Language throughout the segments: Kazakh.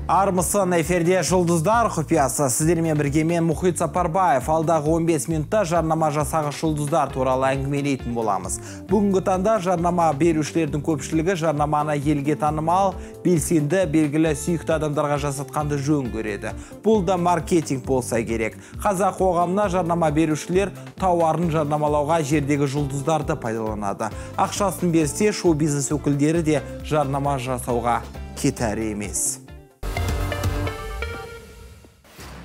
Армысын, эфирде Жұлдыздар құпиясы. Сіздермен бірге мен Мұхит Сапарбаев. Алдағы 15 минутта жарнама жасағыш жұлдыздар туралы әңгімелейтін боламыз. Бүгінгі таңда жарнама берушілердің көпшілігі жарнаманы елге танымал, белсенді, белгілі сүйікті адамдарға жасатқанды жөн көреді. Бұл да маркетинг болса керек. Қазақ қоғамына жарнама берушілер тауарын жарнамалауға жердегі жұлдыздарды пайдаланады. Ақшасын берсе, шоу-бизнес өкілдері де жарнама жасауға кетәрі емес.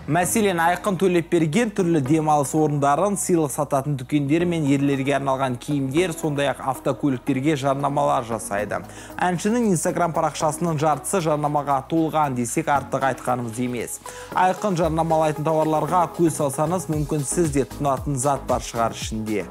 Мәселен, Айқын Төлепберген түрлі демалыс орындарын, сыйлық сататын дүкендер мен ерлерге арналған киімдер, сондай-ақ автокөліктерге жарнамалар жасайды. Әншінің Инстаграм парақшасының жартысы жарнамаға толған десек артық айтқанымыз емес. Айқын жарнамалайтын тауарларға көз салсаңыз, мүмкін сіз де тұтынатын зат бар шығар ішінде.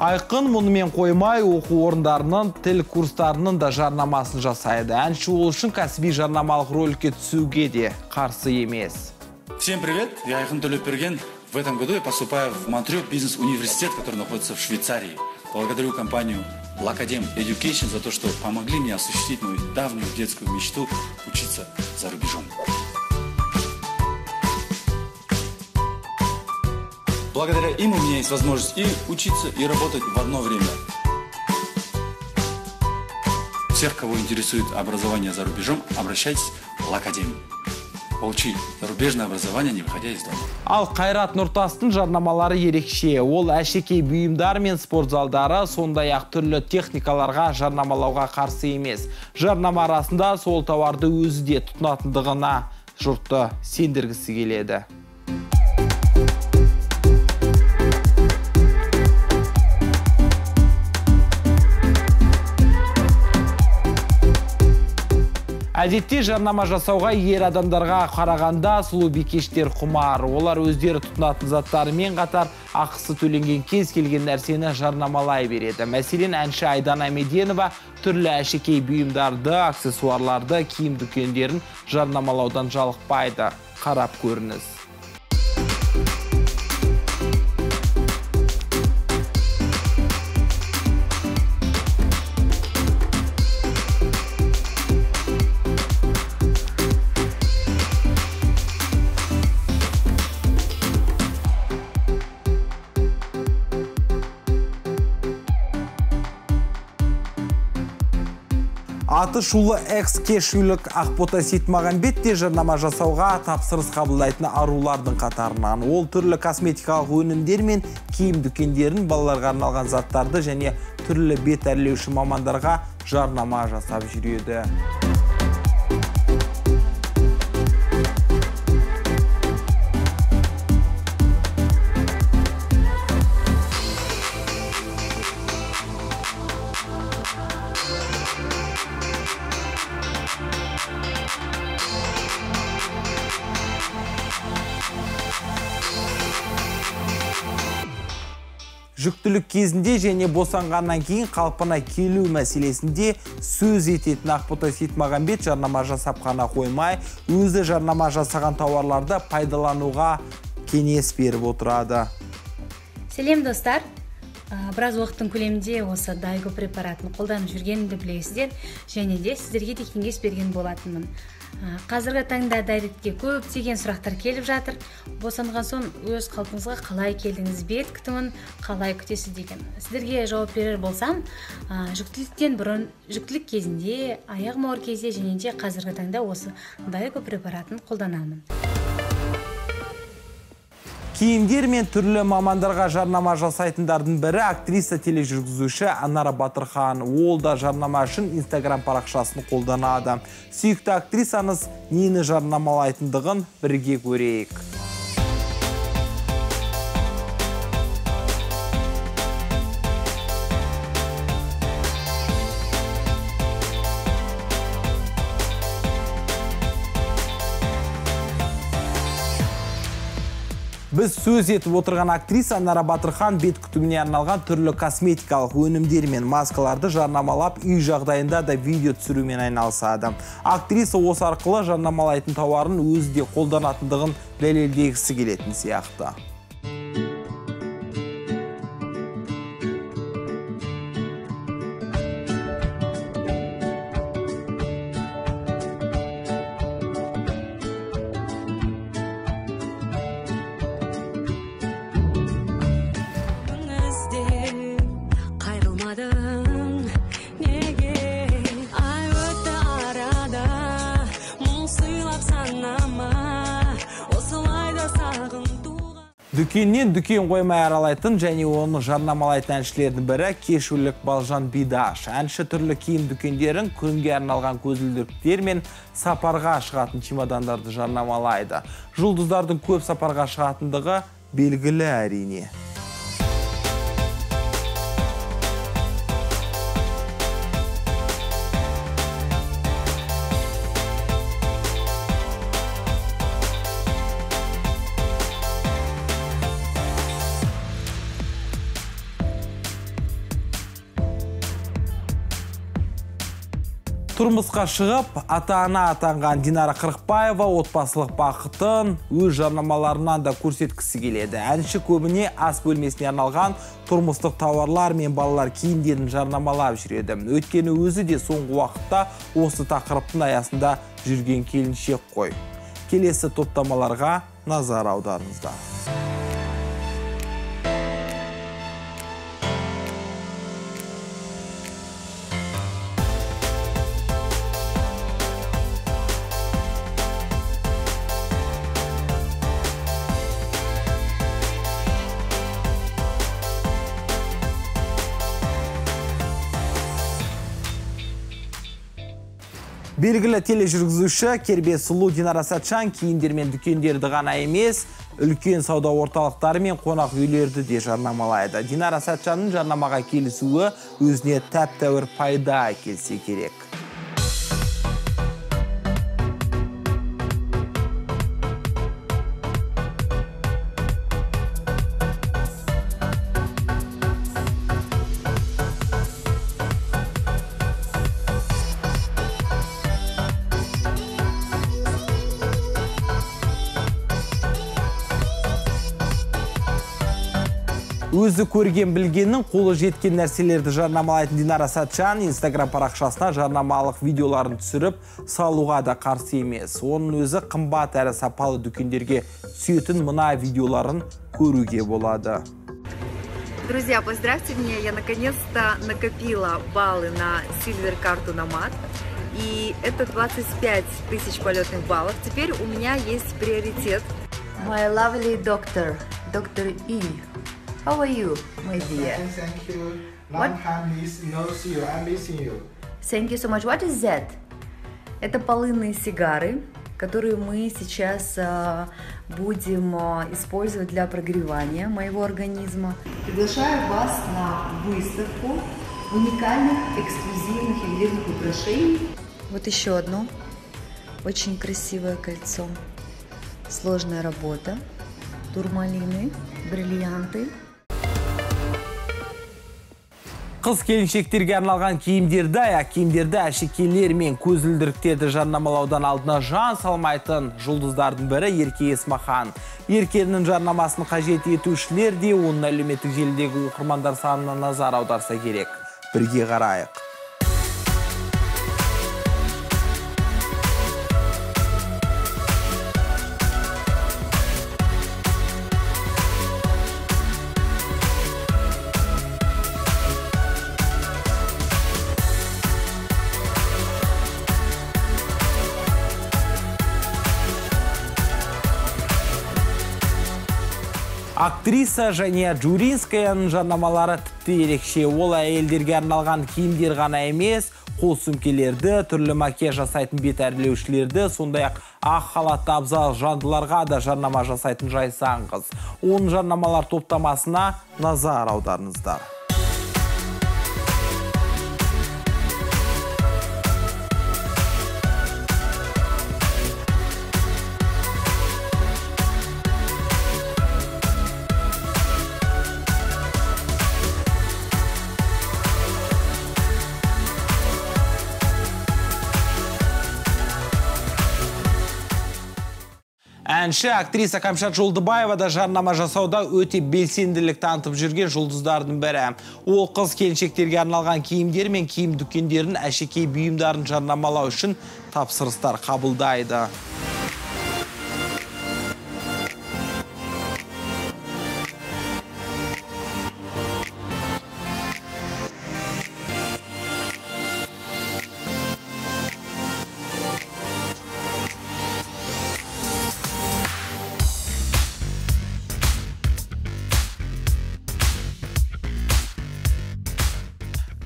Айқын мұнымен қоймай, оқу орындарының, тіл курстарының да жарнамасын жасайды. Әнші ол үшін кәсіби жарнамалық роликке түсуге де қарсы емес. Всем привет, я Айқын Төлепберген. В этом году я поступаю в Монтрё бизнес-университет, который находится в Швейцарии. Благодарю компанию L'Academ Education за то, что помогли мне осуществить мою давнюю детскую мечту учиться за рубежом. Благодаря им у меня есть возможность и учиться, и работать в одно время. Всех, кого интересует образование за рубежом, обращайтесь в L'Academ. Получи зарубежное образование, не выходя из дома. Ал Қайрат Нұртастың жарнамалары ерекше. Ол әшекей бұйымдар мен спорт залдары, сондай-ақ түрлі техникаларға жарнамалауға қарсы емес. Жарнама арасында сол тауарды өзі де тұтынатындығына жұртты сендіргісі келеді. Әдетте жарнама жасауға ер адамдарға қарағанда сұлу бикештер құмар. Олар өздері тұтынатын заттарымен қатар ақысы төленген кез келген нәрсені жарнамалай береді. Мәселен, әнші Айдана Меденова түрлі әшекей бұйымдарды, аксессуарларды, киім дүкендерін жарнамалаудан жалықпайды. Қарап көріңіз. Аты шулы экс-кешүлік Ақбота Сейтмағамбет те жарнама жасауға тапсырыс қабылдайтын арулардың қатарынан. Ол түрлі косметикалық өнімдер мен киім дүкендерін, балаларға арналған заттарды және түрлі бет әрлеуші мамандарға жарнама жасап жүреді. Жүктілік кезінде және босанғаннан кейін қалпына келу мәселесінде сөз ететін Ақбота Сейтмағамбет жарнама жасап қана қоймай, өзі жарнама жасаған тауарларды пайдалануға кеңес беріп отырады. Сәлем достар! Біраз уақыттың көлемінде осы Дайго препаратын қолданып жүргенімді білесіздер, және де сіздерге де кеңес берген болатынмын. Қазіргі таңда дайректке көптеген сұрақтар келіп жатыр. Босанған соң өз қалпыңызға қалай келдіңіз, бет күтімін қалай күтесіз деген. Сіздерге жауап берер болсам, жүктіліктен бұрын, жүктілік кезінде, аяғым ауыр кезде және де қазіргі таңда осы Дайго препаратын қолданамын. Киімдер мен түрлі мамандарға жарнама жасайтындардың бірі актриса, тележүргізуші Анара Батырхан. Ол да жарнама үшін Инстаграм парақшасын қолданады. Сүйікті актрисаңыз нені жарнамалайтындығын бірге көрейік. Біз сөз етіп отырған актриса Анара Батырхан бет күтіміне арналған түрлі косметикалық өнімдер мен маскаларды жарнамалап, үй жағдайында да видео түсірумен айналысады. Актриса осы арқылы жарнамалайтын тауарын өзі де қолданатындығын дәлелдегісі келетін сияқты. Дүкеннен дүкен қоймай аралайтын және оны жарнамалайтын әншілердің бірі кешулік Балжан Бидаш. Әнші түрлі киім дүкендерін, күнге арналған көзілдіріктер мен сапарға шығатын чемодандарды жарнамалайды. Жұлдыздардың көп сапарға шығатындығы белгілі әрине. Тұрмысқа шығып, ата-ана атанған Динара Қырықбаева отбасылық бақытын өз жарнамаларынан да көрсеткісі келеді. Әнші көбіне ас бөлмесіне арналған тұрмыстық тауарлар мен балалар киімдерін жарнамалап жүреді. Өйткені өзі де соңғы уақытта осы тақырыптың аясында жүрген келіншек қой. Келесі топтамаларға назар аударыңыздар. Белгілі тележүргізуші кербез сұлу Динара Сәтжан киімдер мен дүкендерді ғана емес, үлкен сауда орталықтары мен қонақ үйлерді де жарнамалайды. Динара Сәтжанның жарнамаға келісуі өзіне тәп-тәуір пайда әкелсе керек. Өзі көрген білгеннің қолы жеткен нәрселерді жарнамалайтын Динара Сәтжан Инстаграм парақшасына жарнамалық видеоларын түсіріп салуға да қарсы емес. Оның өзі қымбат әрі сапалы дүкендерге түсетін мына видеоларын көруге болады. Друзья, поздравьте меня, я наконец-то накопила баллы на Silver-карту Nomad. И это 25 тысяч полетных баллов. Теперь у меня есть приоритет. My lovely doctor, доктор И. How are you, my dear? Thank you. Long time no see you. I'm missing you. Thank you so much. What is that? Это полынные сигары, которые мы сейчас будем использовать для прогревания моего организма. Приглашаю вас на выставку уникальных, эксклюзивных ювелирных украшений. Вот еще одно очень красивое кольцо. Сложная работа. Турмалины, бриллианты. Қыз келіншектерге арналған киімдерді, аяқ киімдерді, әшекейлер мен көзілдіріктерді жарнамалаудан алдына жан салмайтын жұлдыздардың бірі Ерке Есмахан. Еркенің жарнамасын қажет етушілер де оның әлеуметтік желідегі оқырмандар санына назар аударса керек. Бірге қарайық. Актриса Жания Джуринскаяның жарнамалары тіпті ерекше. Ол әйелдерге арналған киімдер ғана емес, қол сөмкелерді, түрлі макияж жасайтын бет әрлеушілерді, сондай-ақ ақ халатты абзал жандыларға да жарнама жасайтын жайсаң қыз. Оның жарнамалар топтамасына назар аударыңыздар. Әнші, актриса Камшат Жолдыбаева да жарнама жасауда өте белсенділік танытып жүрген жұлдыздардың бірі. Ол қыз келіншектерге арналған киімдер мен киім дүкендерін, әшекей бұйымдарын жарнамалау үшін тапсырыстар қабылдайды.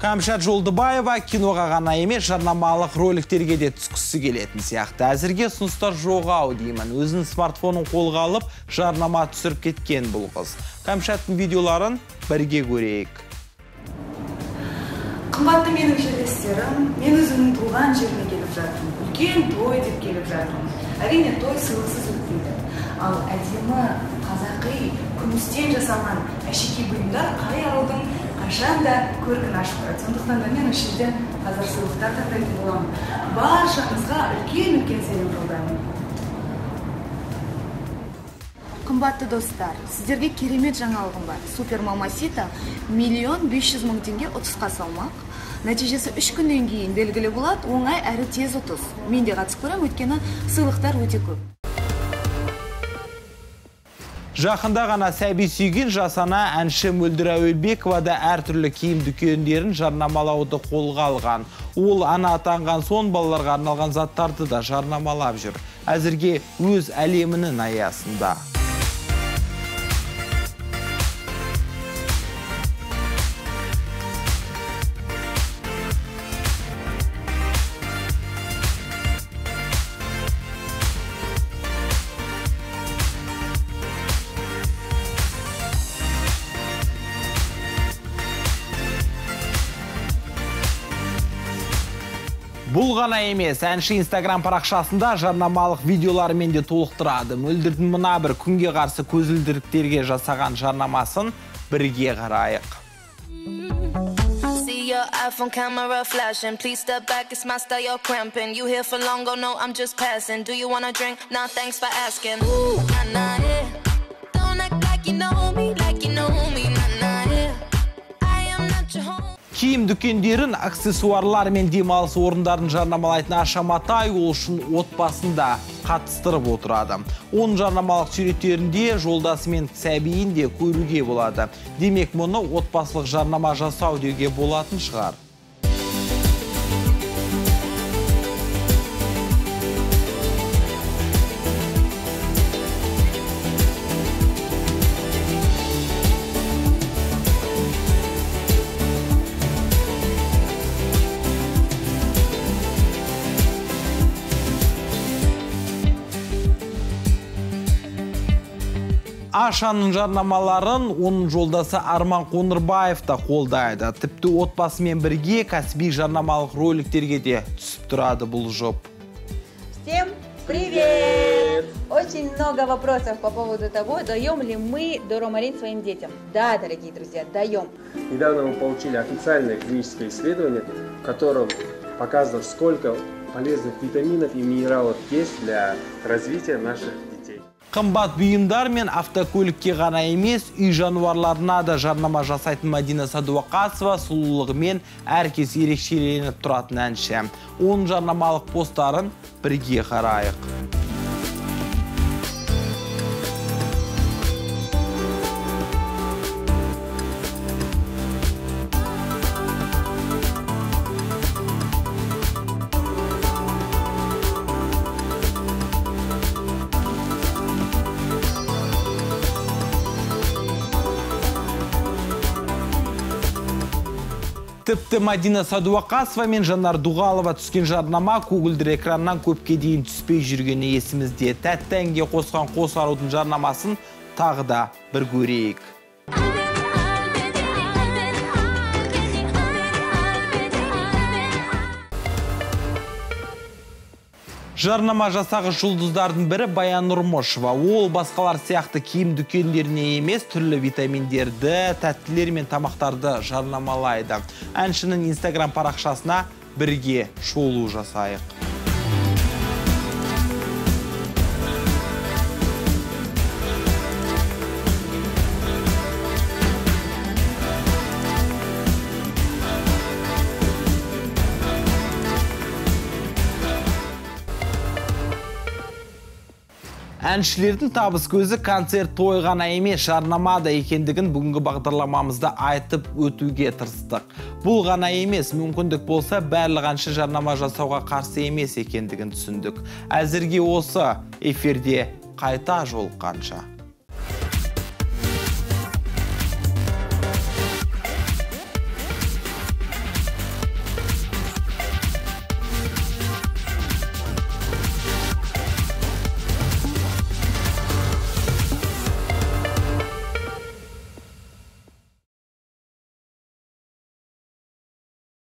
Камшат Жолдыбаева киноға ғана емес, жарнамалық роликтерге де түскісі келетін сияқты. Әзірге ұсыныстар жоқ ау деймін. Өзінің смартфонын қолға алып, жарнама түсіріп кеткен бұл қыз. Камшаттың видеоларын бірге көрейік. Қымбатты менің жерлестерім, мен өзімнің туған жеріме келіп жатырмын. Үлкен той деп келіп жатырмын. Әрине, той сыйлықсыз өтпейді. Ал әдемі қазақи күмістен жасалған әшекей бұйымдар қай арудың қашан да көркін ашып тұрады. Сондықтан да мен осы жерде қазір сыйлықтар таңдайтын боламын. Баршаңызға үлкен-үлкен сәлем жолдаймын. Қымбатты достар, сіздерге керемет жаңалығым бар. Супер Мамасита 1 500 000 теңге ұтысқа салмақ. Нәтижесі 3 күннен кейін белгілі болады. Оңай әрі тез ұтыс. Мен де қатысып көремін, өйткені сыйлықтар өте көп. Жақында ғана сәби сүйген жас ана әнші Мөлдір Әуелбекова да әртүрлі киім дүкендерін жарнамалауды қолға алған. Ол ана атанған соң балаларға арналған заттарды да жарнамалап жүр. Әзірге өз әлемінің аясында. Бұл ғана емес, әнші Инстаграм парақшасында жарнамалық видеоларымен де толықтырады. Мөлдірдің мына бір күнге қарсы көзілдіріктерге жасаған жарнамасын бірге қарайық. Киім дүкендерін, аксессуарлар мен демалыс орындарын жарнамалайтын Аша Матай ол үшін отбасында қатыстырып отырады. Оның жарнамалық суреттерінде жолдасы мен сәбиін де көруге болады. Демек, мұны отбасылық жарнама жасау деуге болатын шығар. Ашаның жарнамаларын оның жолдасы Арман Қоңырбаев та қолдайды. Тіпті отбасымен бірге кәсіби жарнамалық роликтерге де түсіп тұрады бұл жұп. Всем привет! Очень много вопросов по поводу того, даем ли мы Доромарин своим детям. Да, дорогие друзья, даем. Недавно мы получили официальное клиническое исследование, в котором показано, сколько полезных витаминов и минералов есть для развития наших детей. Қымбат бұйымдар мен автокөлікке ғана емес, үй жануарларына да жарнама жасайтын Мадина Садуақасова сұлулығымен әркез ерекшеленіп тұратын әнші. Оның жарнамалық посттарын бірге қарайық. Тіпті Мадина Садуақасова мен Жанар Дұғалова түскен жарнама көгілдір экраннан көпке дейін түспей жүргені есімізде. Тәтті әнге қосқан қос арудың жарнамасын тағы да бір көрейік. Жарнама жасағыш жұлдыздардың бірі Баян Нұрмышева. Ол басқалар сияқты киім дүкендеріне емес, түрлі витаминдерді, тәттілер мен тамақтарды жарнамалайды. Әншінің Инстаграм парақшасына бірге шолу жасайық. Әншілердің табыс көзі концерт, той ғана емес, жарнама да екендігін бүгінгі бағдарламамызда айтып өтуге тырыстық. Бұл ғана емес, мүмкіндік болса, барлық әнші жарнама жасауға қарсы емес екендігін түсіндік. Әзірге осы, эфирде қайта жолыққанша.